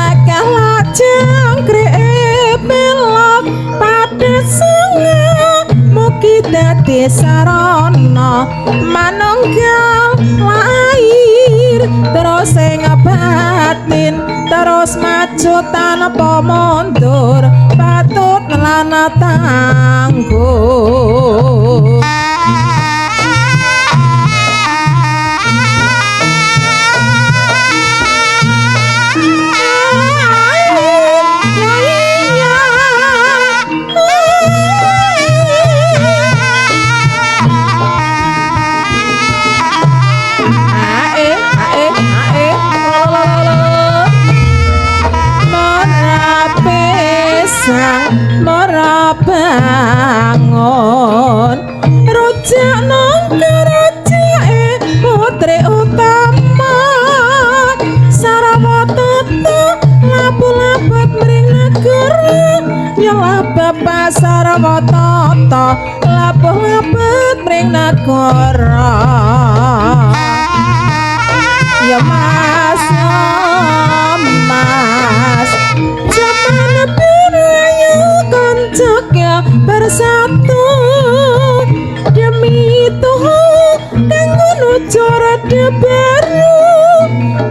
Lakah jangkrik melok pada sunga mugi dadi sarana manunggal lahir terus sing batin terus maju tanpa mundur patut lan tangguh. Bangun rujak nangka rujake putri utama Sarawatata labu-labet mring negara nyelah bapak Sarawatata labu-labet mring negara ya mas ya mas jaman birayu kancakya bersatu demi Tuhan kanggo nuju rada baru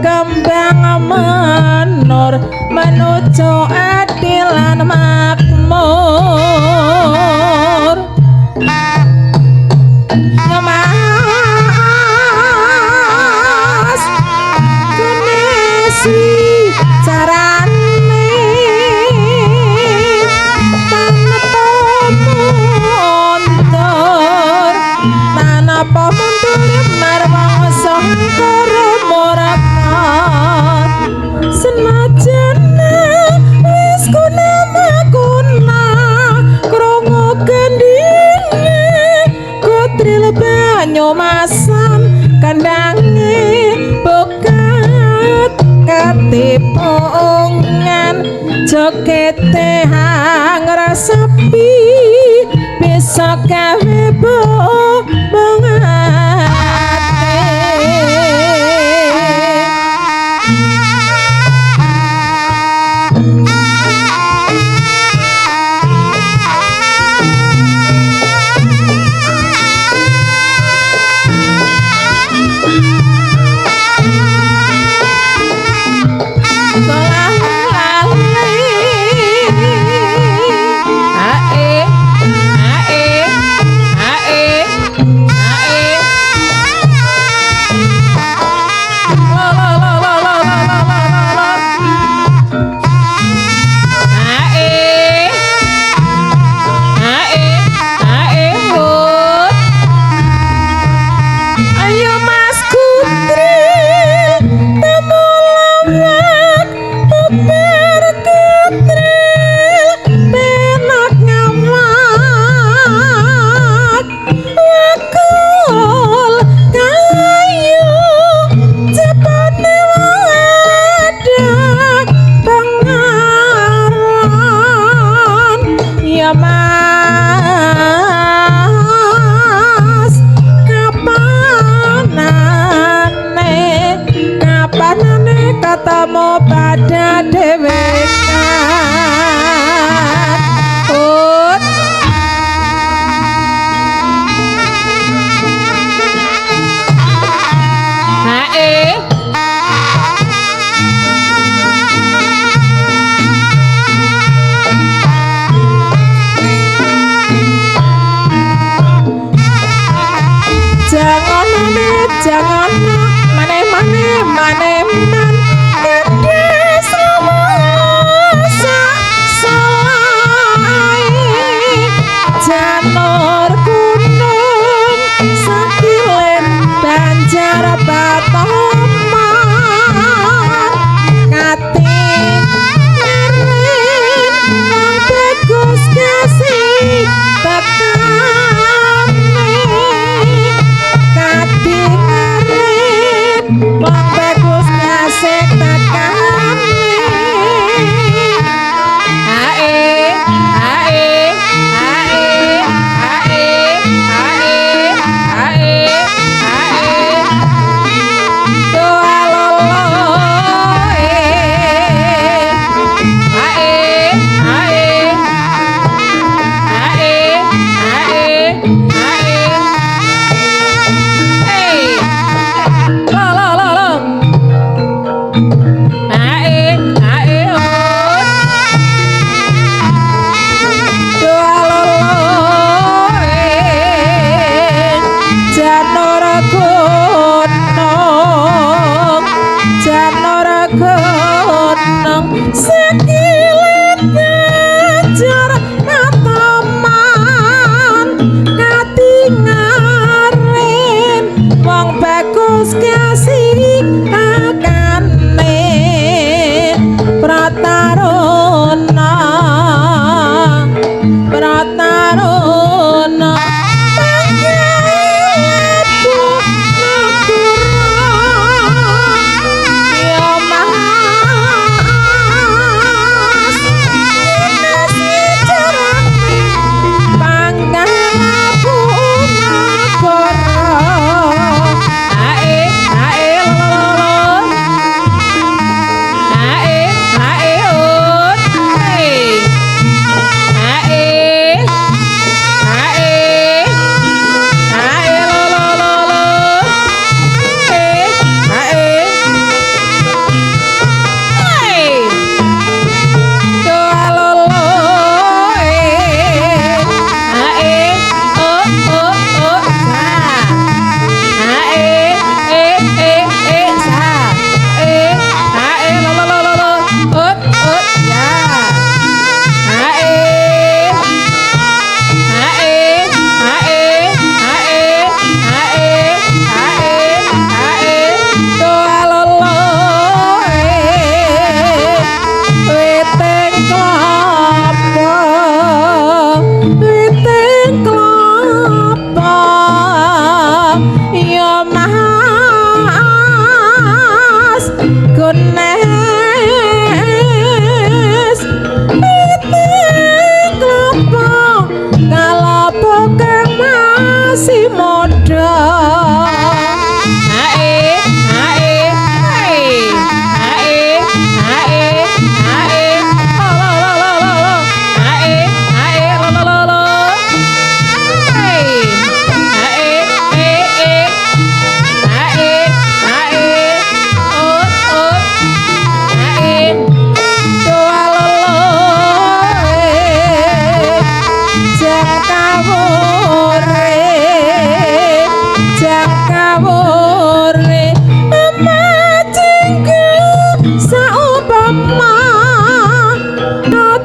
kembang menur menuju adil lan makmur. Ya mas kunesi carane tanpa mundur tanpa mundur marwang sangkara muraka senajan wis kuna makuna krungu gendinge kutril banyu masam kandange bokat katipungan jogete hang resepi bisa gawe bongate. Ae ae ae ae.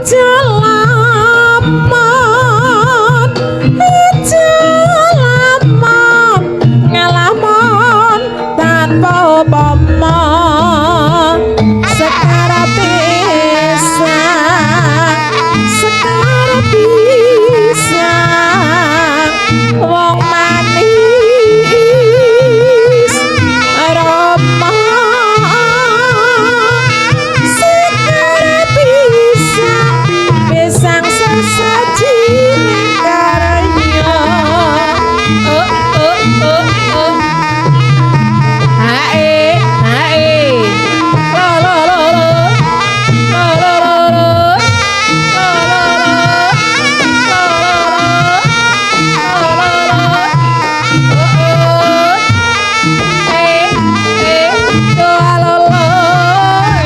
Aja lamon, aja lamon, ngalamon tanpa upama. Sekar pisang, sekar pisang, wong manis rama. Sekar pisang, pisang sesaji karya. Oh oh oh oh. Hae hae. Lo lo lo lo. Lo lo lo lo. Lo lo lo. Lo lo lo. Lo lo lo. Oh oh. Eh eh. Do lo lo.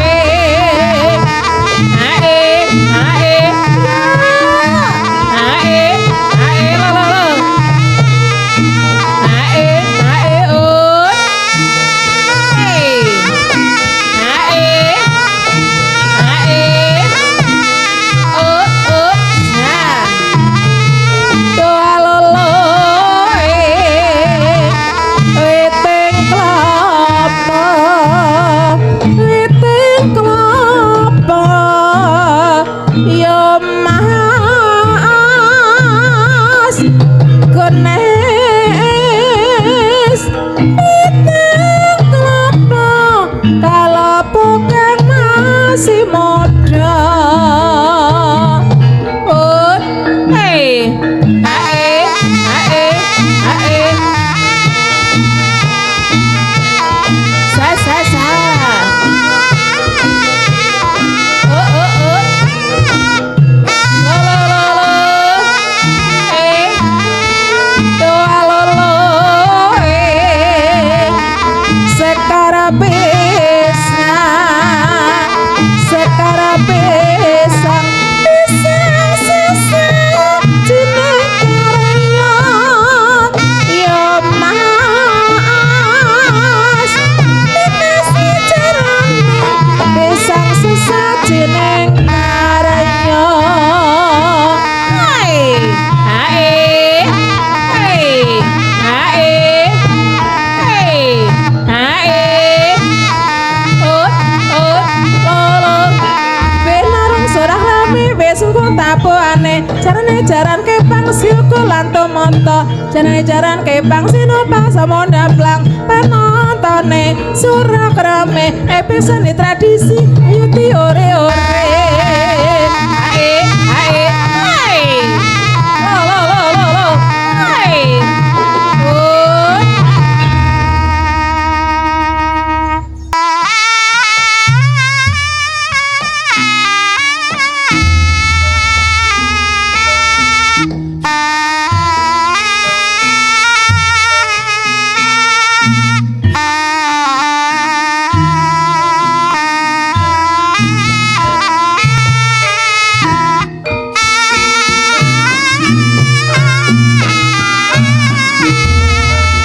Eh. Hae hae. Hae hae lo lo lo. Hae hae oh. Hey. Hae hae. Oh oh. Nah. Doa lolo witing klapa, witing klapa, ya Mas Gones. Witing klapa kalapo kang masih muda. Oh, hey, hae, hae, hae. Sa, sa, sa. Oh, oh, oh. Lo, lo, lo, lo. Eh. Doa, lo, lo. Eh. Sekar pisang, sekar pisang, pisang sesajine karya. Ya Mas, tinesi carane pisang sesajine karya. Hai, hae, hai, hae, hai, hae. Oh, oh, lo, lo. Benarung surah rame wis engko tapuane. Jarane jaran kepang siuku lan tumoto. Jarane jaran kepang sinopang sama ndaplang. Penontone surah rame episode tradisi ayo diore-ore. Hae, hae, hae. Lo, lo, lo, lo, lo. Hae. Oh.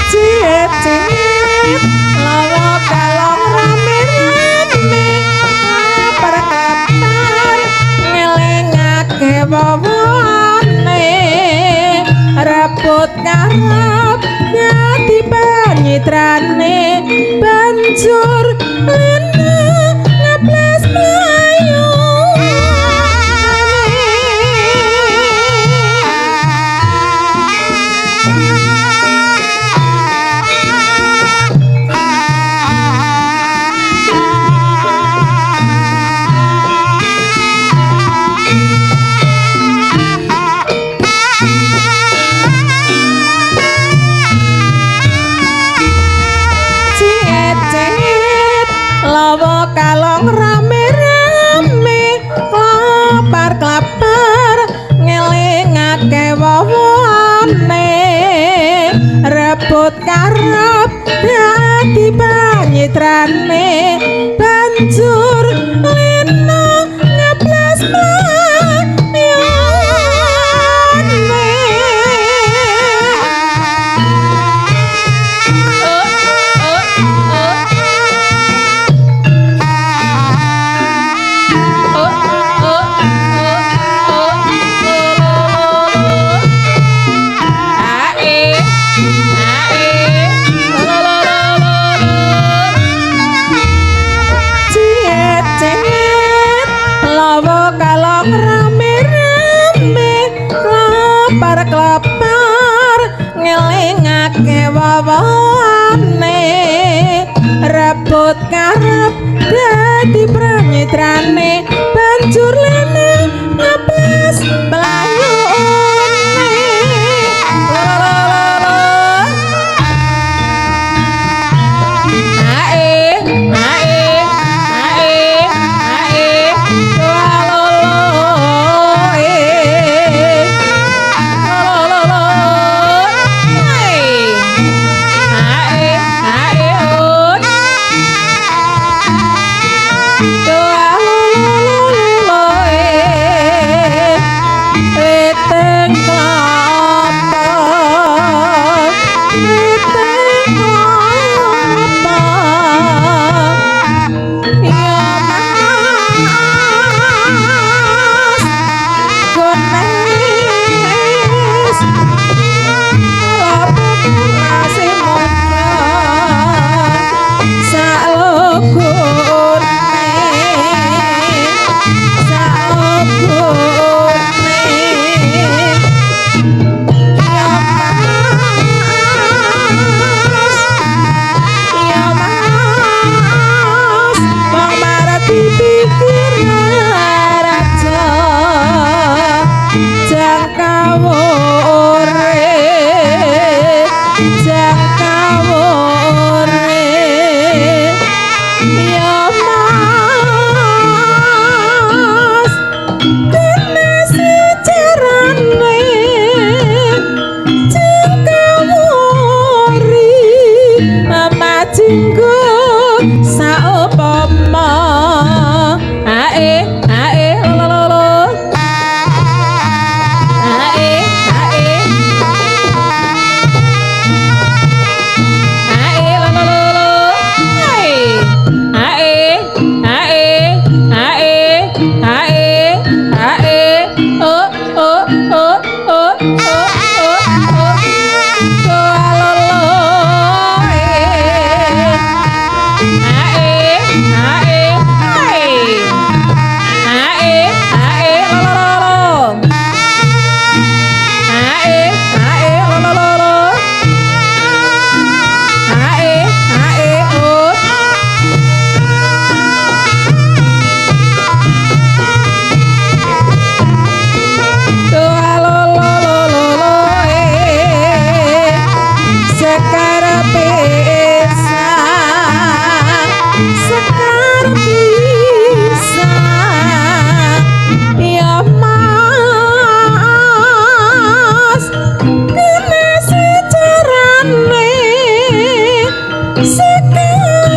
Ciet ciet lawa kalong rame rame kabar kabar ngelingake wawane rebut karep dadi panyitrane banjur lena ngaplas mlayu. Rebut karep dadi pramitrane banjur lene ngaplas mlayune. Lo. Ae ae ae ae lo lo e lo lo lo ae ae ae oh do lo lo lo e weteng klapa weteng klapa ya Mas Gones lapo masih muda salogone salogone ya Mas ya Mas wong marah dipikir raja jangkawore jangkawore ya Mas kene sejarane jangkawori majinggo saupama ae ae lo lo lo ae ae ae lo lo lo lo ae ae ae ae ae ae o o o o o o o do lo lo e ae ae ae ae ae lo lo lo lo ae ae lo lo lo lo ae ae o. Do lo lo lo lo lo e sekar pisang sekar pisang ya Mas kene sejarane sekar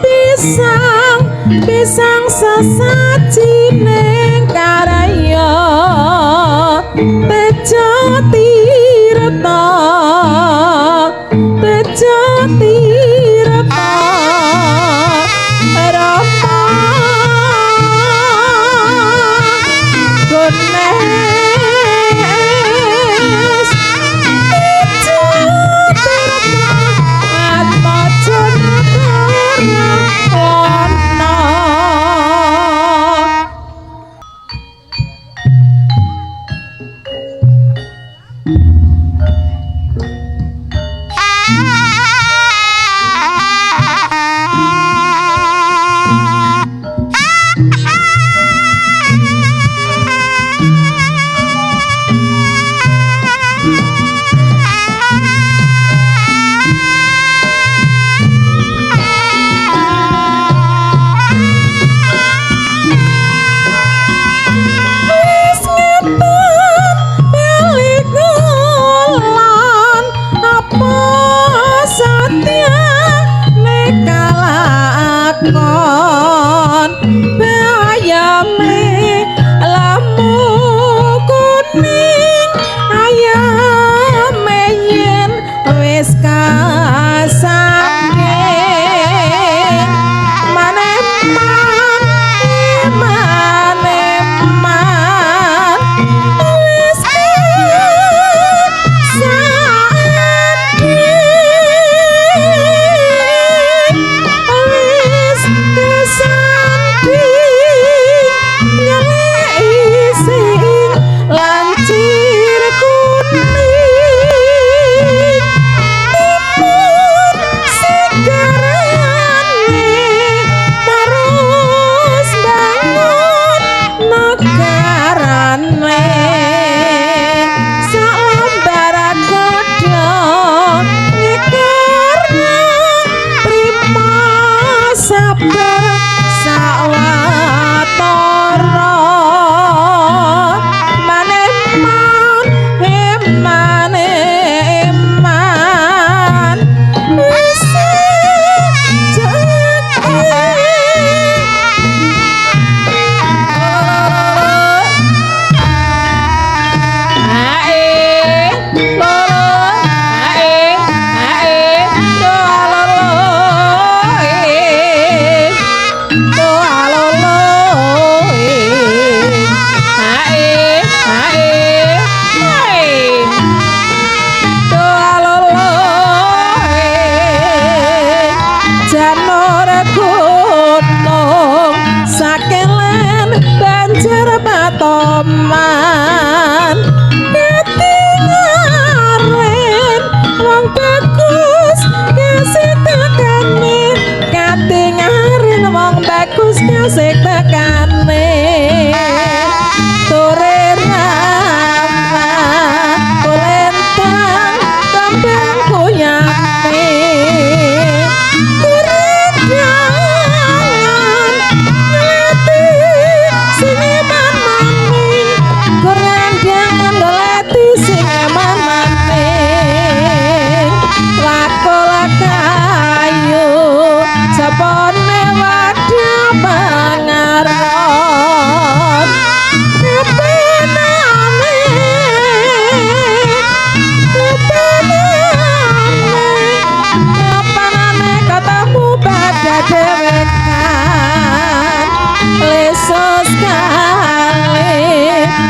pisang pisang sesajine karya tejo tirta tejo tirta Rama Gones tejo tirta Atmaja Negara Wana.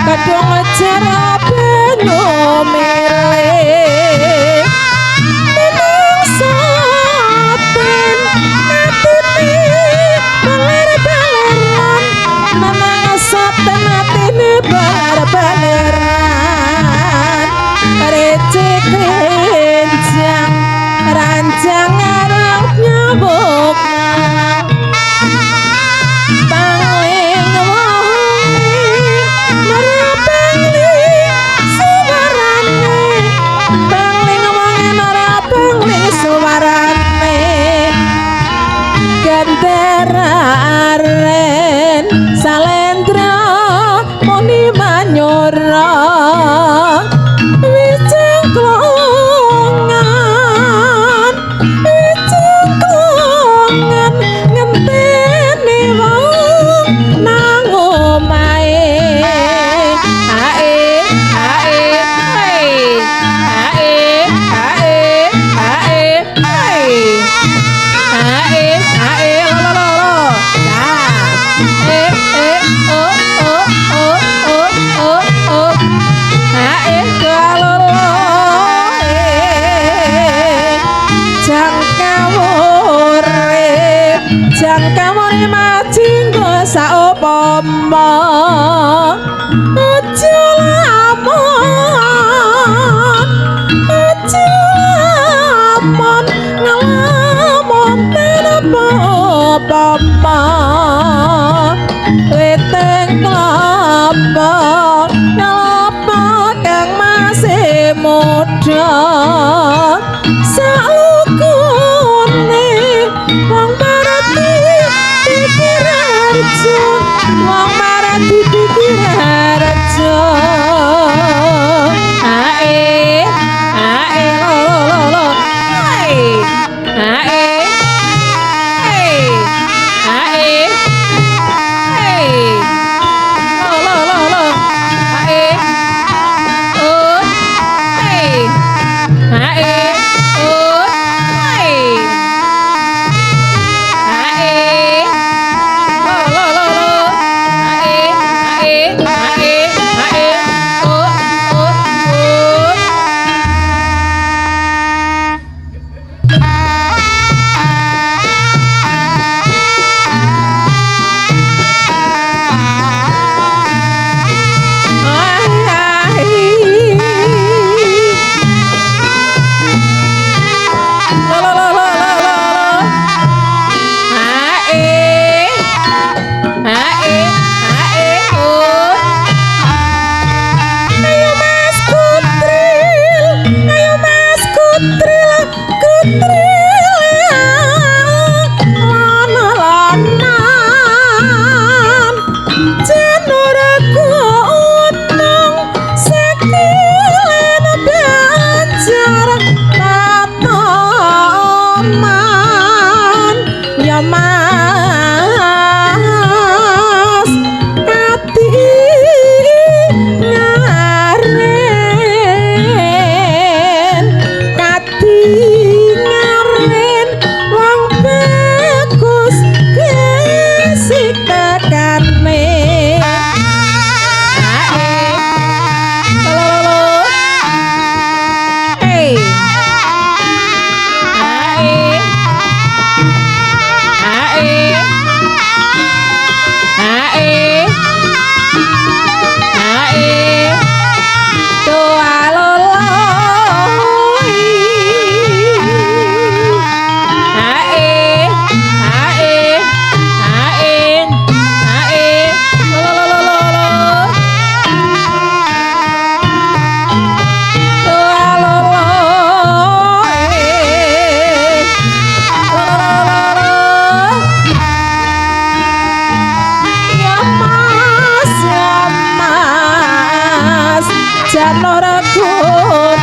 Kadung jara banyu milih Memang saten atine baler-baleran. Memang saten atine baler-baleran. Recik rencang rancang arang nyabuk pangling wonge nara pangling suwarane. Pangling wonge nara pangling suwarane. Gandara aren salendra muni manyura wis cengklongan wis cengklongan ngenteni wong nang omahe. Ae ae ae ae ae ae ae ae ae lo lo lo lo nah e e o o o o o o ae lo lo e jangkawure jangkawure majinggo saupama aja lamun aja lamun nglamun tanpa upama weteng klapa klapa kang masih muda salukune wong marati pikir harjo wong marati pikir harjo. Ae ae lo lo lo lo ae ae ae ae ae lo lo lo lo ae o ae ae o ae ae lo lo lo lo ae ae ae ae o o o. Lo lo lo lo lo lo. Ae ae ae o. Ayo Mas Kutril, ayo Mas Kutril, Kutril lana lanan janur untung sekilen banjar patoman ya Mas ati ngaren kati ngaren wong bagus gesik tekane. Ae lo lo lo hey ae ae ae ae doa lo lo ae ae ae ae lo lo lo lo lo doa lo lo lo lo lo lo. Ya Mas, ya Mas, janur gunung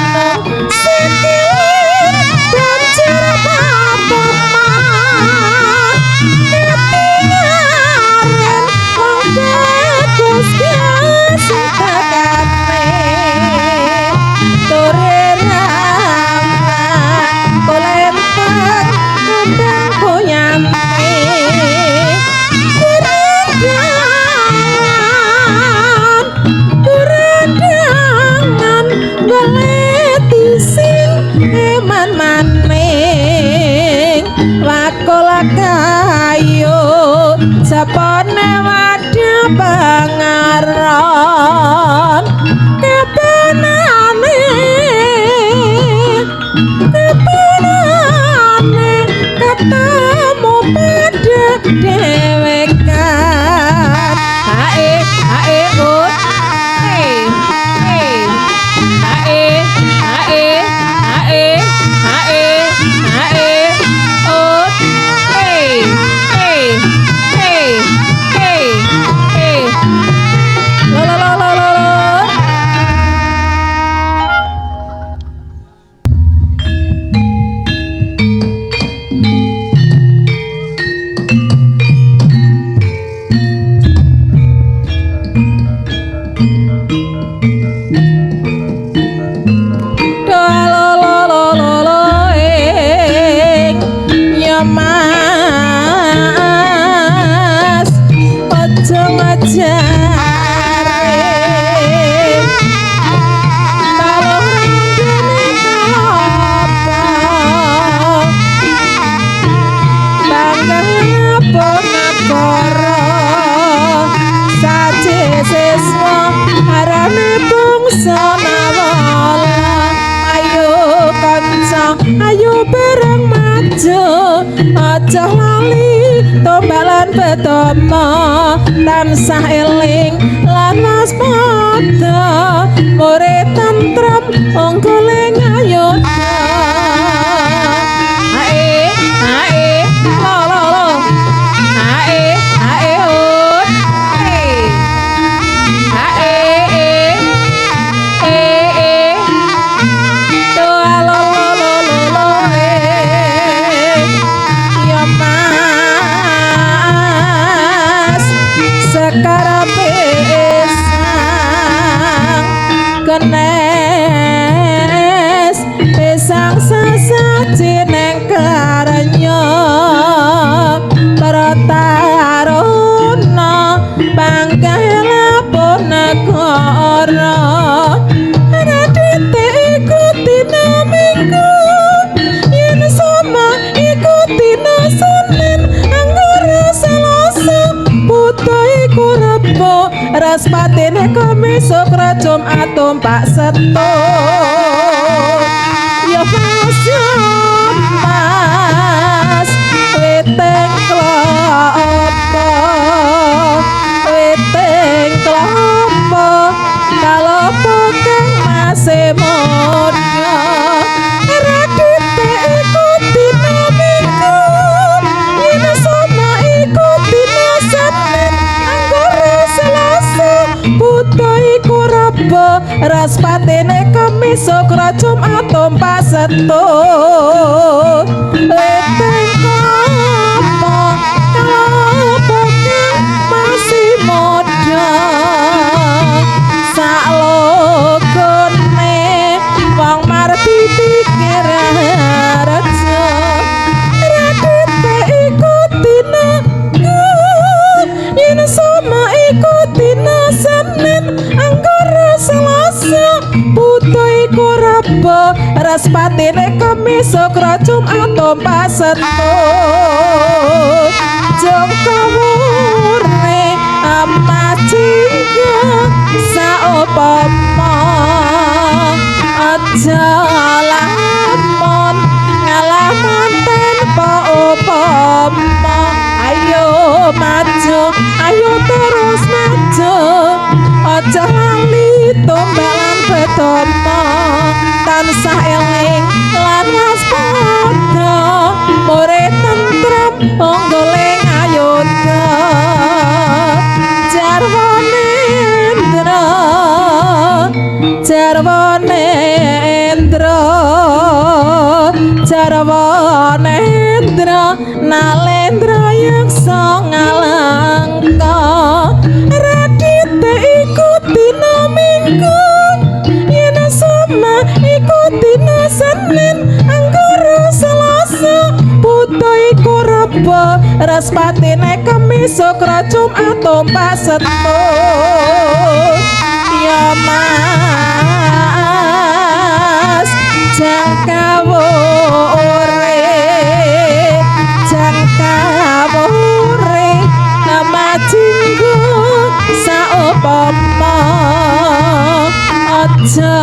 sikile banjir patoman ketinggalan wong bagus gesik tekane tore rama kolempang kembang koyame kurandangan siswa arane bangsa Nawala. Ayo kanca, ayo bareng maju, aja lali tombalan betama, tansah eling lan waspada, murid tentrem unggule ngayodya. Ae ae lo lo lo, ae ae hut, e ae e e e to lo lo lo lo lo e. Ya Mas, sekar pisang kenes, pisang sesaji neng karnya para taruna bangga lapor negara. Radite iku dina Minggu, yen soma iku dina Senin, Anggara Selasa, Buta iku Rebo, Respatine Kamis, Sukra, Jumat, tumpak Setu. Ya Mas, ya Mas, weteng klopo, weteng klopo, kalopo kang masih muda. Radite iku dina Minggu, yen soma iku dina Senin, Anggara Selasa, Buta iku Rebo, Raspatine Kamis, Sukra, Jumat, tumpak Setu. Weteng klopo, kalopo kang masih muda, saklogone wong marti pikir rejo. Radite iku dina yen soma iku dina Senin, Anggara Selasa, Buta iku Rebo, Raspatine Kamis, Sukra, Jumat, tumpak Setu. Jong kawure amajingga saupama, aja lamun ngalamun tanpa upama. Ayo maju, ayo terus maju, aja lali tombalan betama, tansah eling lan waspada, murid tentrem unggule ngayodya. Jarwanendra, Jarwanendra, Jarwanendra, Nalendra yaksa ngalangka. Radite iku dina Minggu, yen soma iku dina Senin, Anggara Selasa, Buta iku Rebo, Raspatine Kamis, Sukra, Jumat, tumpak Setu. Ya Mas, jangkawure, jangkawure majinggo saupama, aja